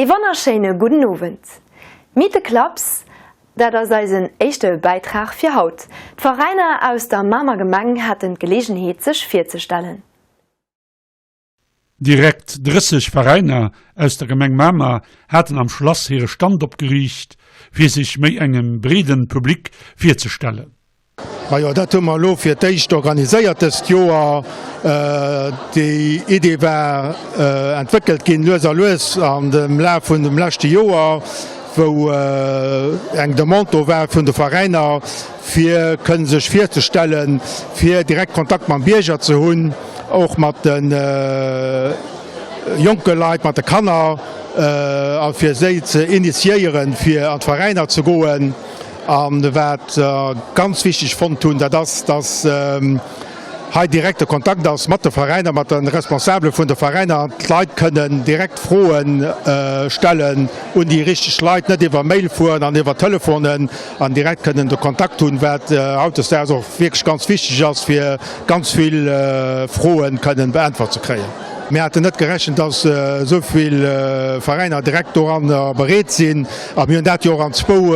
Ee wonnerschéine gudden Owend. Meet the Clubs, dat ass eisen éischte Bäitrag fir haut. D'Veräiner aus der Mamer Gemeng haten d'Geleegenheet sech virzestellen. Direkt 30 Veräiner aus der Gemeng Mamer haten am Schlass hire Stand opgeriicht, fir sech méi engem breeden Public virzestellen. Majo, dat hu mer elo fir d'éischt organiséiert dëst Joer. Déi Idee war entwéckelt ginn lues a lues an dem Laf vun dem leschte Joer, wou eng Demande do war vun de Veräiner, fir kënnen sech virzestellen, fir direkt Kontakt mam Bierger ze hunn, och mat de jonke Leit, mat de Kanner, a fir si ze initiéieren, fir an d'Veräiner ze goen. A wat mer ganz wichteg fonnt hunn, dat ass, dass hei direkte Kontakt ass mat de Veräiner, mat de Responsabele vun de Veräiner an d'Leit kënnen direkt Froe stellen un déi richteg Leit, net iwwer Mail fueren an iwwer Telefonen an direkt kënnen de Kontakt hunn, wat hautdesdaags och wierklech ganz wichteg ass, fir ganz vill Froe kënnen beäntwert ze kréien. Mir haten net gerechent, dass esou vill Veräiner direkt doranner bereet sinn a mir hunn dat jo och an zwou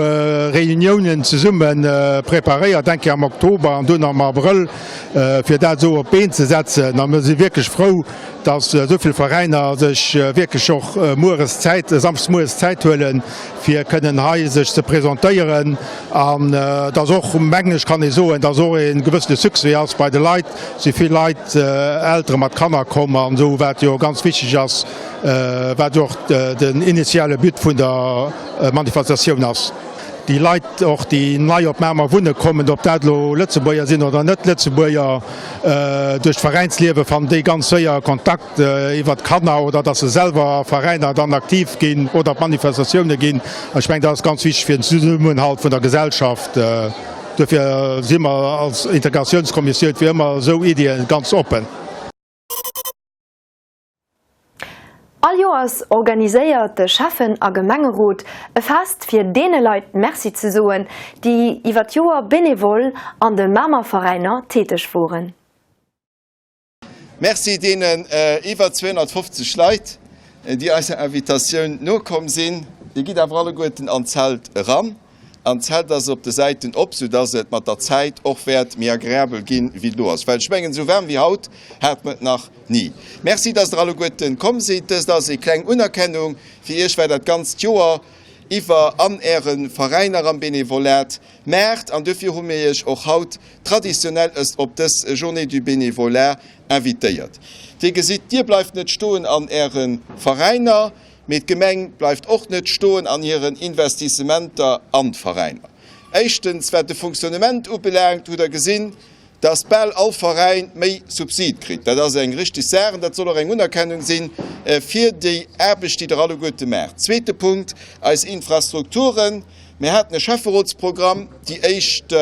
Reuniounen zesumme preparéiert, eng Kéier am Oktober an dunn am Abrëll, fir dat esou op d'Been ze setzen. A mir si wierklech frou, dass esou vill Veräiner sech wierklech och mueres Zäit, samschdes mueres Zäit huelen, fir kënnen hei sech ze presentéieren. An dass och, mengen ech, kann ee soen, dass och e gewëssene Succès ass bei de Leit. Et si vill Leit, Eltere mat Kanner komm an esou, wat jo ganz wichteg ass, wat jo och den initiale But vun der Manifestatioun ass. Déi Leit och, déi nei op Mamer wunne kommen, ob dat elo Lëtzebuerger sinn oder net Lëtzebuerger, duerch d'Veräinsliewe fannen déi ganz séier Kontakt iwwer d'Kanner oder datt se selwer a Veräiner dann aktiv ginn oder op Manifestatioune ginn. Ech mengen, dat ass ganz wichteg fir den Zesummenhalt vun der Gesellschaft. Duerfir si mer als Integratiounskommissioun fir ëmmer esou Iddien ganz oppen. All Joers organiséiert de Schäffen a Gemengerot e Fest fir deene Leit Merci ze soen, déi iwwer d'Joer benevol an de Mamer Veräiner täteg woren. Merci deenen iwwer 250 Leit, déi eiser Invitatioun nokomm sinn. Dir gitt awer alleguerten an d'Zelt eran. An d'Zelt ass op de Säiten op, soudass et mat der Zäit och wäert méi agreabel ginn, wéi et elo ass. Well ech mengen, esou waarm wéi haut hat mer et nach ni. Merci, dass Der alleguerten komm sidd. Dëst ass ee kleng Unerkennung fir Iech, wat dat ganzt Joer iwwer an Äre Veräiner am Benevolat maacht. An duerfir hu mir Iech och haut traditionell op dës Journée du Bénévolat invitéiert. Dir gesitt, Dir bleift net stoen an Äre Veräiner. Mee d'Gemeng bleift och net stoen an hiren Investissementer an d'Veräiner. Éischtens, wat de Fonctionnement ubelaangt, hutt Der gesinn, dass bal all Veräin méi Subsid kritt. Dat ass eng richtig Saach an dat soll och eng Unerkennung si fir déi Aarbecht, déi Der alleguerte maacht. Zweete Punkt, eis Infrastrukturen. Mir haten e Schäfferotsprogramm déi éischt,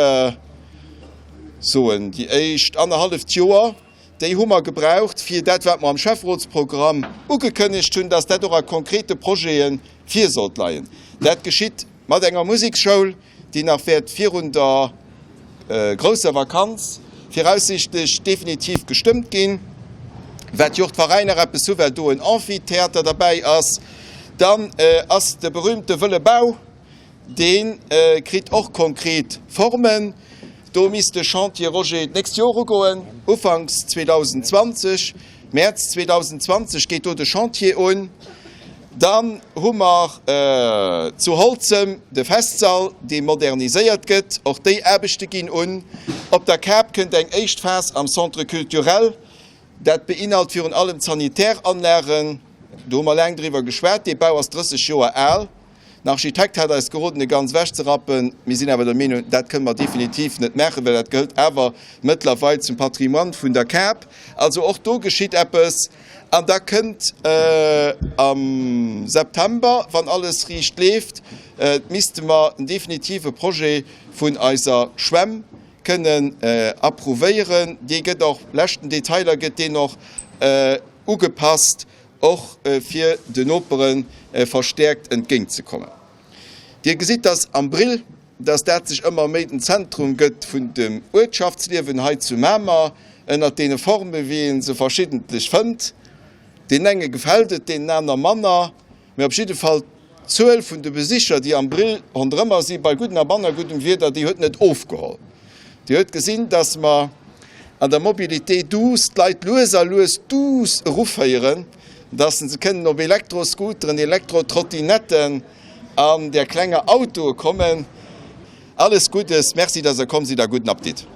soen, déi éischt annerhalleft Joer. Déi hu mer gebraucht, fir dat, wat mer am Schäfferotsprogramm ugekënnegt hunn, dass dat och a konkrete Projete vir sollt leien. Dat geschitt mat enger Museksschoul, déi nach wäert virun der grousser Vakanz viraussichtlech definitiv gestëmmt ginn, wat jo och d'Veräiner eppes hu well do en Amphitheater derbäi ass. Dann ass de berühmte Wëlle Bau. Dee kritt och konkret Formen. Do misst de Chantier, Roger, d'nächst Joer ugoen, ufanks 2020, Mäerz 2020 geet do de Chantier un. Dann hu mer zu Holzem de Festsall, dee moderniséiert gëtt. Och déi Aarbechte ginn un. Op der Kap kënnt eng éischt Phas am Centre culturel. Dat beinhalt virun allem d'Sanitäranlagen. Do hu mer laang driwwer geschwat. Dee Bau ass 30 Joer al. Den Architekt hat eis geroden, e ganz ewechzerappen. Mir sinn awer der Meenung, dat kënne mer definitiv net maachen, well dat gehëlt awer mëttlerweil zum Patrimoine vun der Kap. Also och do geschitt eppes. An da kënnt am September, wann alles riicht leeft, misste mer en definitive Projet vun eiser Schwämm kënnen approuvéieren. Dee gëtt och, leschten Detailer gëtt deen och ugepasst. och fir de Nopere verstäerkt entgéint ze kommen. Dir gesitt, dass am Brill, dass dat sech ëmmer méi den Zentrum gëtt vun dem Uertschaftsliewen hei zu Mamer, ënnert deene Forme wéi ee se verschiddentlech fënnt. Deenen enge gefält et, deenen aner manner. Mee op jidde Fall d'Zuel vun de Besicher, déi am Brill ronderëmmer si bei guddem a manner guddem Wieder, déi huet net ofgeholl. Dir huet gesinn, dass mer an der Mobilité douce d'Leit lues a lues douce eruféieren, dass se kënnen op Elektroscooteren, Elektrotrottinetten an där klenger Autoe kommen. Alles Guddes, Merci, dass Der komm sidd a gudden Appetit.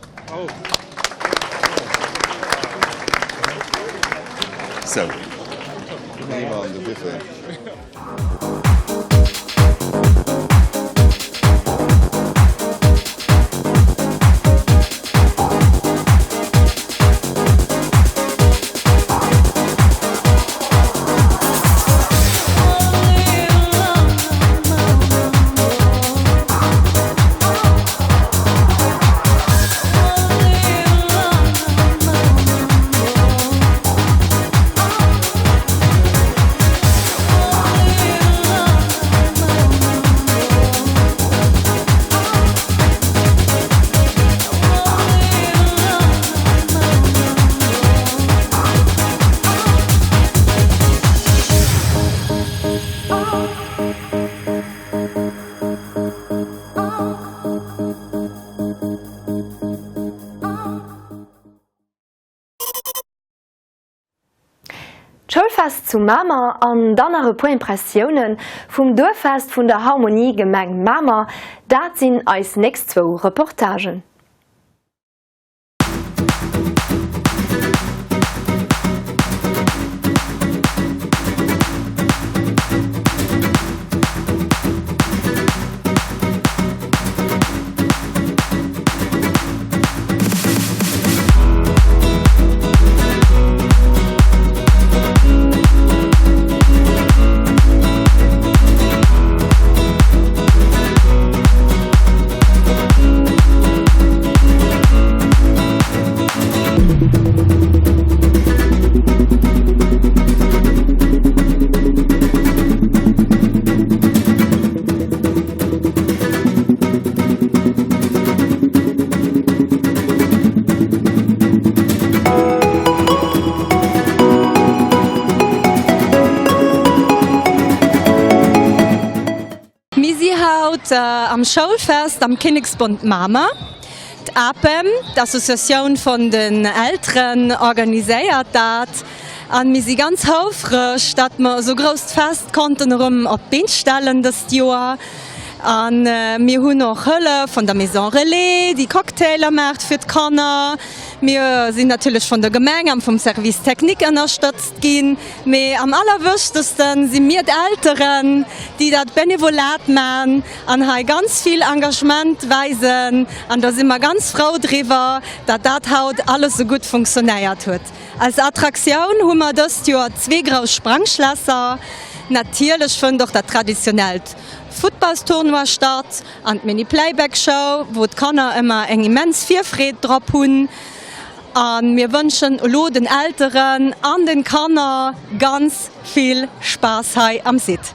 Sou, eriwwer an de Buffet. D'Schoulfest zu Mamer an dann nach e puer Impressioune vum Duerffest vun der Harmonie Gemeng Mamer, dat sinn eis nächst zwou Reportagen. Mir si haut am Schoulfest am Kinneksbond Mamer. D'APEM, d'Associatioun vun den Elteren, organiséiert dat an mir si ganz houfreg, datt mer esou grousst Fest konnten erëm op d'Been stellen dëst Joer. A mir hunn och Hëllef vun der Maison Relais, déi Cocktailer maacht fir d'Kanner. Mir sinn natierlech vun der Gemeng an vum Service technique ënnerstëtzt ginn. Mee am allerwichtegste si mir d'Elteren, déi dat Benevolat man an hei ganz vill Engagement weisen. An da si mer ganz frou driwwer, datt dat haut alles esou gutt funktionéiert huet. Als Attraktioun hu mer dëst Joer zwee grouss Sprangschlässer. Natierlech fënnt och dat traditionellt Futtballstournoi statt an d'Mini-Playback Show, wou d'Kanner ëmmer eng immens Virfreed drop hunn. A mir wënschen elo den Elteren an den Kanner ganz vill Spaass hei am Site.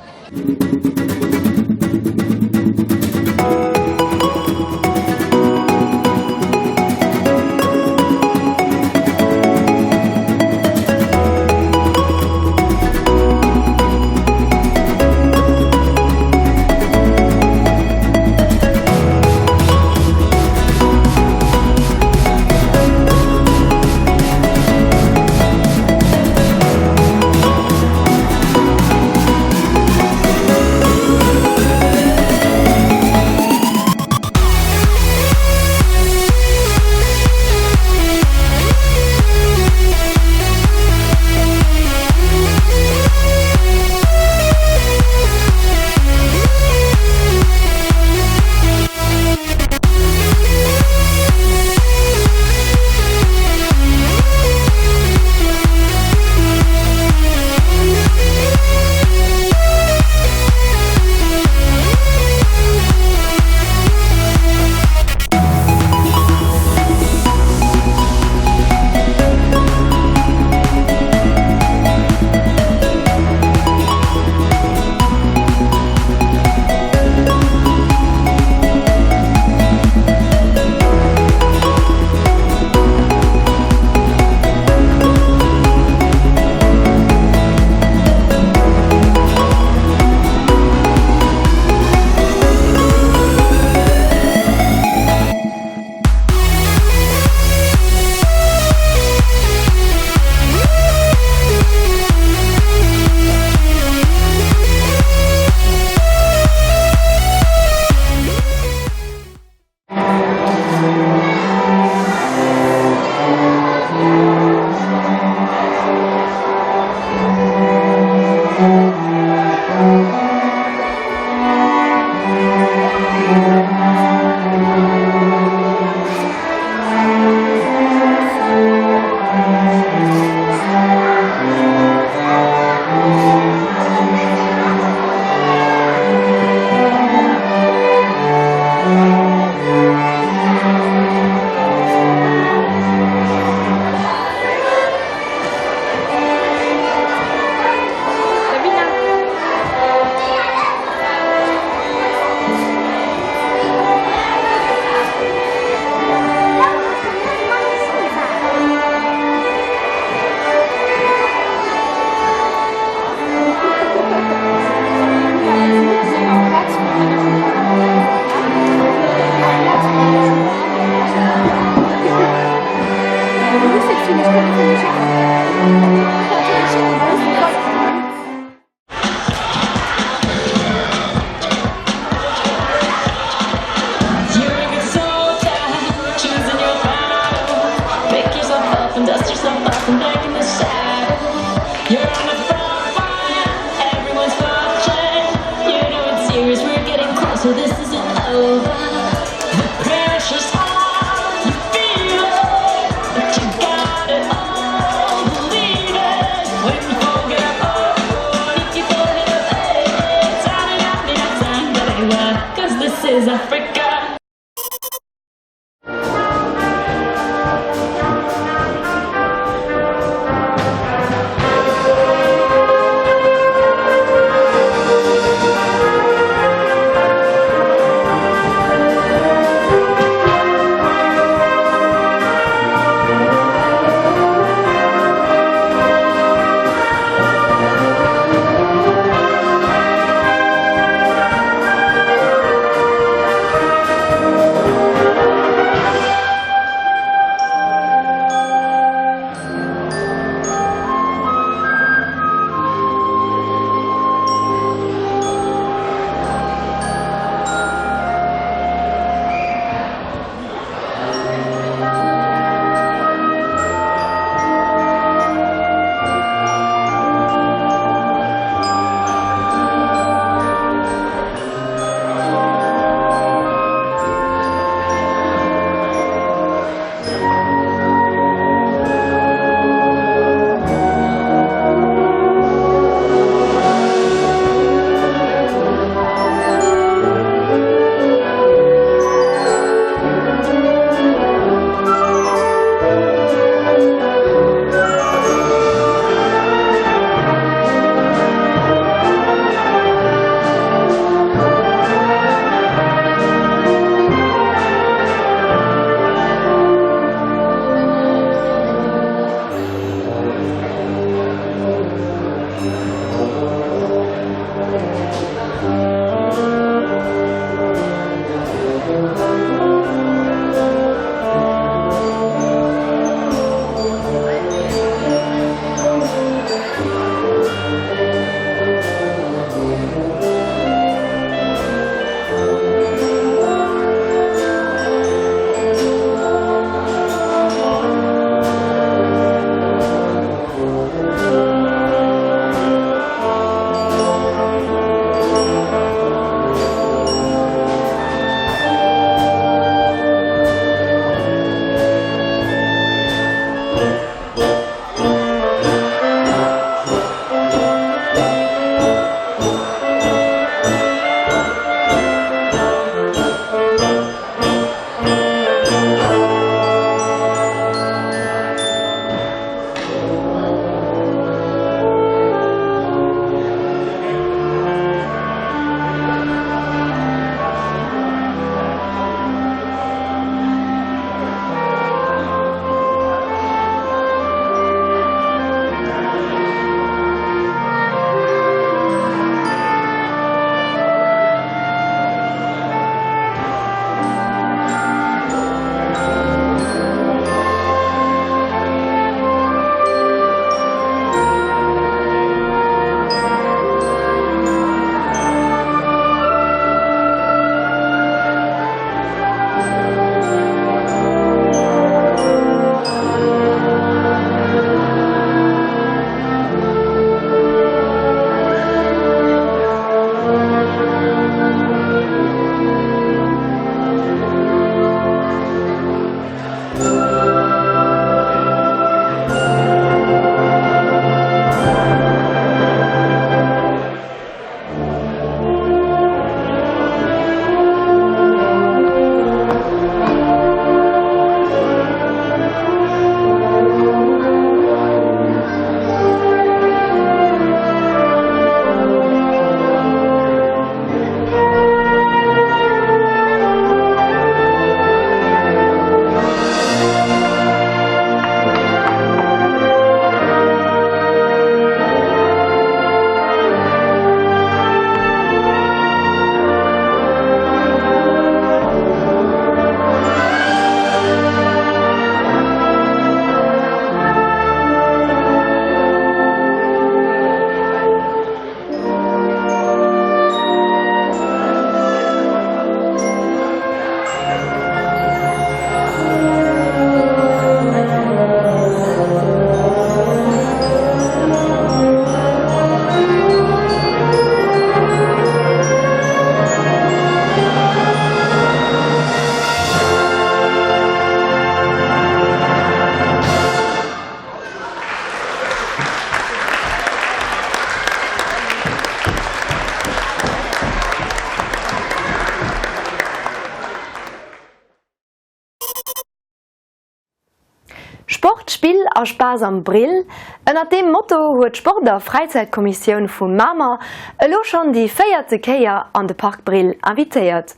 Spill a Spaass am Brill, ënnert deem Motto huet d'Sport a Fräizäitkommissioun vu Mamer elo schonn déi véierte Kéier an de Park Brill invitéiert.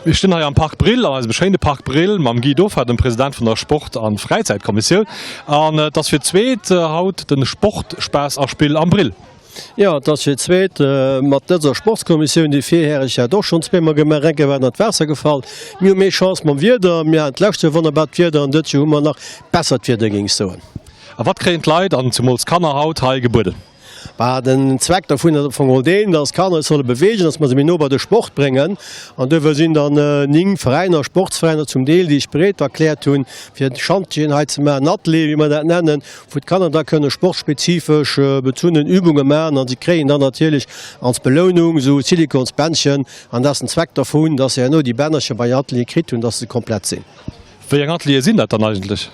Mir stinn hei am Park Brill, an eisem schéine Park Brill, mam Guy Doffer, dem President vun der Sport a Fräizäitkommissioun. An et ass fir d'zweet haut de Sport, Spaass a Spill am Brill. Jo, et ass fir d'zweet mat dëser Sportskommissioun. Déi virhereg hat och schonn zweemol gemaach. Eng Kéier war en an d'Waasser gefall. Mir hu méi Chance mam Wieder. Mir haten d'lescht Joer wonnerbart Wieder an dëst Joer hu mer nach bessert Wieder, géing ech soen. A wat kréien d'Leit an zemools d'Kanner haut hei gebueden? Bah, den Zweck dovun ass am Fong geholl deen, dass d'Kanner sech solle beweegen, dass mer se méi no bei de Sport bréngen. An duerfir sinn dann 9 Veräiner, Sportsveräiner zum Deel, déi sech bereet erkläert hunn, fir Schantjen hei ze maachen, Atelieren, wéi mer dat nennen, wou d'Kanner da kënne sportspezifesch bezunnen Übunge maachen. An si kréien dann natierlech als Belounung esou Silikonsbändchen. An dat ass den Zweck dervun, dass se herno déi Bännercher bei Atelier kritt hunn, dass se komplett sinn. Wéi eng Ateliere sinn dat dann eigentlech?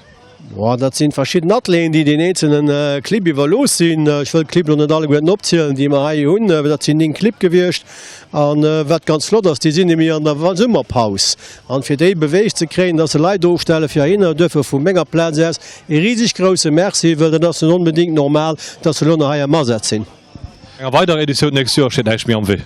Boah, dat sinn verschidden Atelieren, déi den eenzelnen Clibb iwwerlooss sinn. Ech wëll d'Clibb elo net alleguerten opzielen, déi mer hei hunn. Dat sinn 9 Clibb gewiescht. An wat ganz flott ass, déi sinn nämlech an der Summerpaus. An fir déi beweegt ze kréien, dass se Leit ofstelle fir heihinner, duerfir vu menger Plaz aus ee riseg grousse Merci, wëll dat ass net onbedéngt normal, dass se elo nach hei am Asaz sinn. Enger weiderer Editioun d'nächst Joer steet näischt méi am Wee.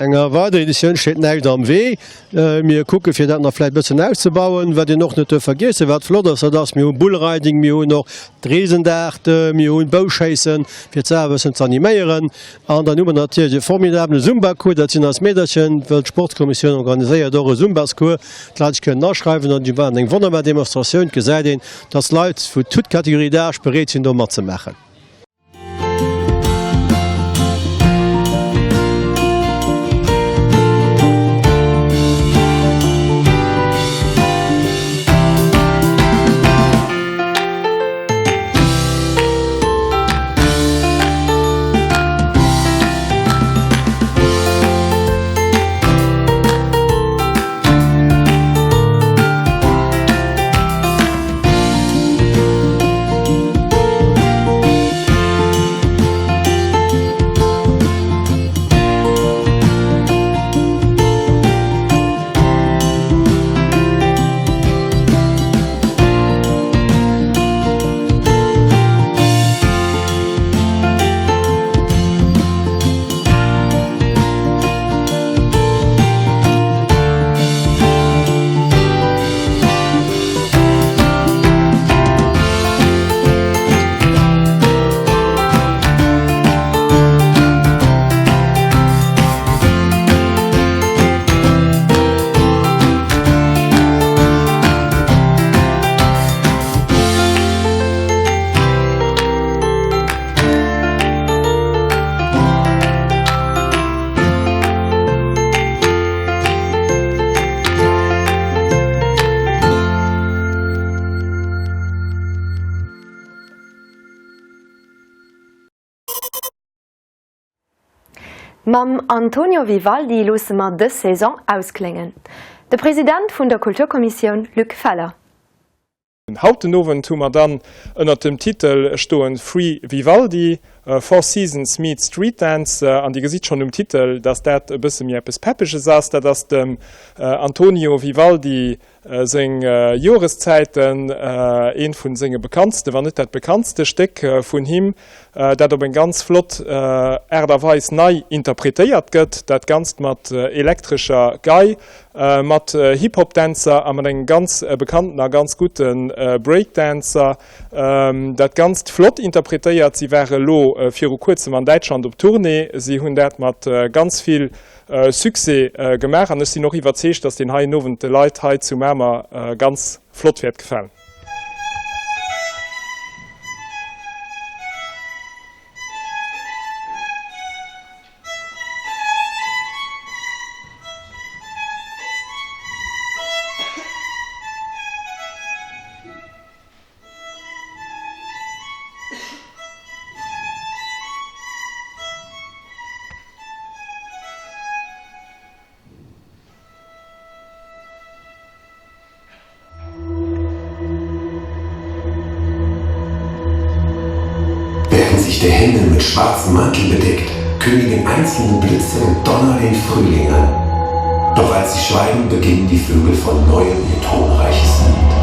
Enger weiderer Editioun steet näischt am Wee. Mir kucke fir dat nach vläicht e bëssen auszebauen. Wat een och net duerf vergiessen, wat flott ass, dat ass, mir hu Bullriding, mir hunn och d'Reesendaart, mir hunn Bouschéissen, fir d'Saach e bëssen z'animéieren. An dann hu mer natierlech e formidabele Zumba-Cours, dat sinn eis Meederchen, wëll d'Sportskommissioun organiséiert och e Zumbascours, d'Leit sech kënnen aschreiwen an déi maachen eng wonnerbar Demonstratioun. Et gesäit een, dass Leit vu toute Catégorie d'âge bereet sinn do matzemaachen. Mam Antonio Vivaldi loosse mer dës Saison auskléngen. De President vun der Kulturkommissioun Luc Feller. Haut den Owend hu mer dann ënnert dem Titel stoen Free Vivaldi, Four Seasons Meet Street Dance an Dir gesitt schonn um Titel, dass dat e bësse méi eppes Peppeges ass. Dat ass dem Antonio Vivaldi seng Joreszäiten, eent vun senge bekanntste, wann net dat bekanntste Stéck vun him, dat op eng ganz flott Aart a Weis nei interpretéiert gëtt. Dat Ganzt mat elektrescher Gei, mat Hip-Hop-Dänzer a mat engem ganz bekannten a ganz gudde Breakdancer. Dat Ganzt flott interpretéiert. Si ware elo viru kuerzem an Däitschland op Tournée. Si hunn dat mat ganz vill Succès gemaach an ech sinn och iwwerzeegt, dass deen heien Owend de Leit hei zu Mamer ganz flott wäert gefalen. Während sich der Himmel mit schwarzem Mantel bedeckt, kündigen einzelne Blitze und Donner den Frühling an. Doch als sie schweigen, beginnen die Vögel von neuem ihr tonreiches Lied.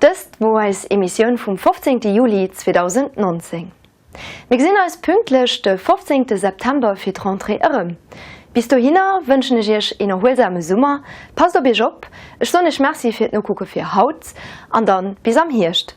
Dëst wor eis Emissioun vum 15 Juli 2019. Mir gesinn eis pünktlech de 15 September fir d'Rentrée erëm. Bis dohinner wënschen ech iech een erhuelsame Summer, passt op iech op, ech soen iech Merci fir d'Nokucke fir haut an dann bis am Hierscht.